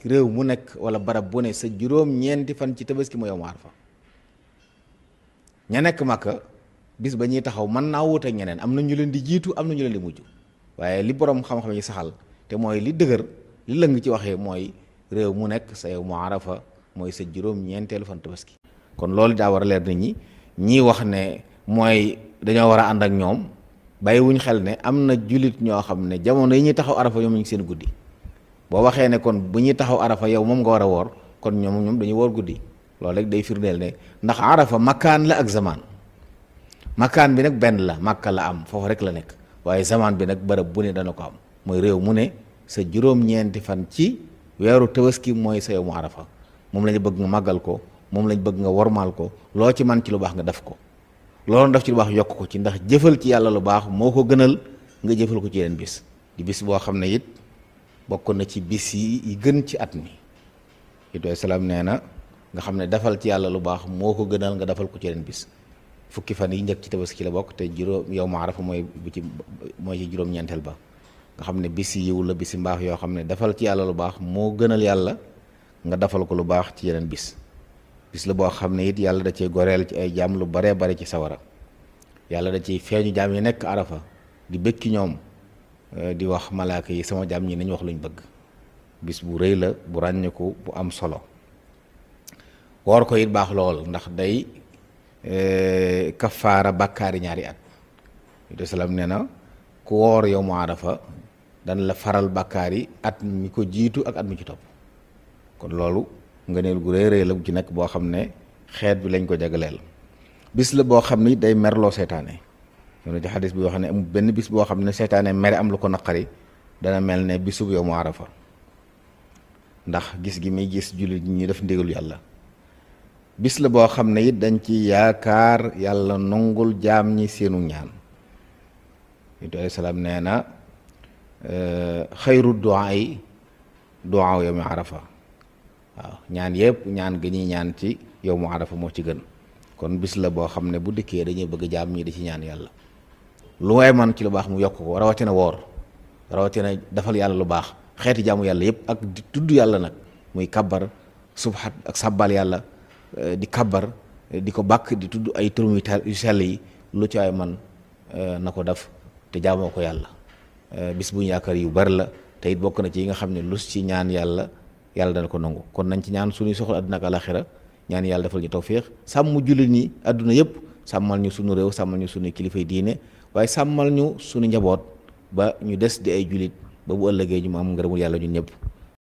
réew mu nekk wala barab bu ne sa juróom-ñeenti fan ci tabaski mu yow mu Arafa ña nekk Makka bis ba ñuy taxaw mën naa wuute ak ñeneen am na ñu leen di jiitu am na ñu leen di mujj waaye li borom xam-xam yi saxal te mooy li dëgër li lëng ci waxee mooy réew mu nekk sa yow mu Arafa mooy sa juróom-ñeenteelu fan tabaski. kon loolu daa war a leer nit ñi ñii wax ne mooy dañoo war a ànd ak ñoom bàyyiwuñ xel ne am na jullit ñoo xam ne jamono yi ñuy taxaw Arafa ñoom ñu ngi seen guddi. boo waxee ne kon bu ñuy taxaw Arafa yow moom nga war a woor kon ñoom dañuy woor guddi loolu rek day firndeel ne ndax Arafa makkaan la ak zaman makkaan bi nag benn la Makka la am foofu rek la nekk waaye zaman bi nag bërëb bu ne dana ko am mooy réew mu ne sa juróom-ñeenti fan ci weeru tabaski mooy sa yow mu Arafa moom lañu bëgg nga màggal ko moom lañ bëgg nga wormaal ko loo ci man ci lu baax nga def ko loolu def ci lu baax yokk ko ci ndax jëfal ci yàlla lu baax moo ko gënal nga jëfal ko ci yeneen bis di bis boo xam ne it bokk na ci bis yi gën ci at mi it salaam nee na nga xam ne defal ci yàlla lu baax moo ko gënal nga defal ko ci yeneen bis fukki fan yi njëkk ci tabaski la bokk te juróom yow ma Arafa mooy ci juróom-ñeenteel ba nga xam ne bis yi yiw la bisi mbaax yoo xam ne defal ci yàlla lu baax moo gënal yàlla nga defal ko lu baax ci yeneen bis la boo xam ne it yàlla da cee goreel ci ay jaam lu baree bare ci sawara yàlla da ciy feeñu jaam yi nekk Arafa di bëkki ñoom di wax malaaka yi sama jaam ñi nañu wax luñ bëgg bis bu rëy la bu ràññeeku bu am solo woor ko it baax lool ndax day kafaara bàkkaari ñaari at yonent salaam nee na ku woor yow mu Arafa dana la faral bàkkaari at mi ko jiitu ak at mi ci topp kon loolu ngëneel gu rëy rëy la bu ci nekk boo xam ne xeet bi lañ ko jagleel bis la boo xam ni day merloo seytaane yoonu ci xadis bi wax ne amul benn bis boo xam ne seytaane mere am lu ko naqari dana mel ne bisub yow mu Arafa ndax gis gi muy gis jullit ñi def ndigalu yàlla bis la boo xam ne it dañ ci yaakaar yàlla nongul jaam ñi seenu ñaan yonent alayhi salaam nee na xayru du'a yi du'a yow mu Arafa waaw ñaan yëpp ñaan ga ñuy ñaan ci yow mu Arafa moo ci gën kon bis la boo xam ne bu dikkee dañuy bëgg jaam ñi di ci ñaan yàlla lu waay man ci lu baax mu yokk ko rawatina woor rawatina defal yàlla lu baax xeeti jaamu yàlla yëpp ak di tudd yàlla nag muy kabbar subhat ak sabbal yàlla di kabbar di ko bàkk di tudd ay turum yu sell yi lu ci waay man na ko def te jaamoo ko yàlla bis bu ñu yaakaar yu bari la te it bokk na ci yi nga xam ne lu ci ñaan yàlla dana ko nangu kon nañ ci ñaan suñuy soxla àdduna ak alaxira ñaan yàlla defal ñu tawfiix sàmm jullit ñi àdduna yëpp sàmmal ñu suñu réew sàmmal ñu suñu kilifay diine waaye sàmmal ñu suñu njaboot ba ñu des di ay jullit ba bu ëllëgee ñu mu am ngërëmul yàlla ñun ñëpp